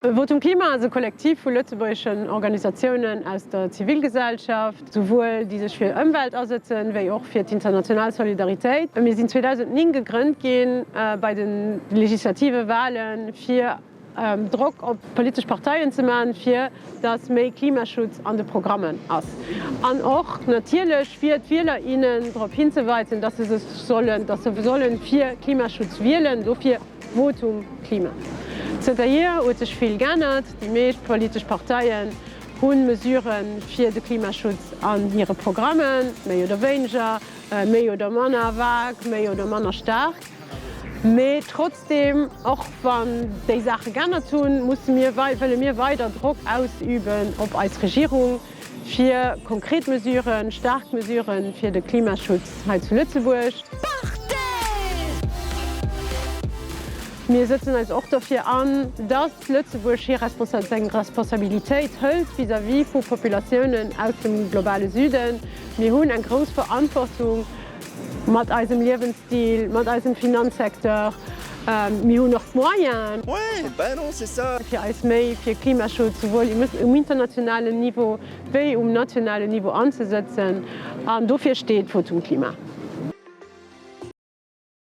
Votum Klima ass e Kollektiv vu lëtzebuergeschen Organisatiounen aus der Zivilgesellschaft, souwuel déi sech fir Ëmwelt asëtzen, wéi och fir d'international Solidaritéit. Mir sinn 2009 gegrënnt ginn bei de legislative Wahlen, fir Drock op d'politesch Parteien ze maachen, fir datt méi Klimaschutz an de Programmen ass. An och natierlech fir d'Wieler, innen drop hinzeweisen, datt se sech sollen, datt se sollen fir Klimaschutz wielen. Dofir Votum Klima. Zënterhier huet sech vill geännert. Déi meescht politesch Parteien hu Mesurë fir de Klimaschutz an hire Programmen, méi oder wéineger, méi oder manner vag, méi oder manner staark. Mee trotzdeem, och wann déi Saache geännert hunn, musse mir, wëlle mir weider Drock ausüben op eis Regierung, fir konkret Mesuren, staark Mesuren fir de Klimaschutz hei zu Lëtzebuerg. Mir sëtzen eis och dofir an, dass Lëtzebuerg hir seng Responsabilitéit hëlt vis-à-vis vu Populatiounen aus dem globale Süden. Mir hunn eng grouss Verantwortung mat eisem Liewensstil, mat eisem Finanzsecteur. Mir hunn och d'Moyenen, fir eis méi fir Klimaschutz souwuel um internationalen Niveau wéi um nationalen Niveau anzesëtzen. An dofir steet Votum Klima.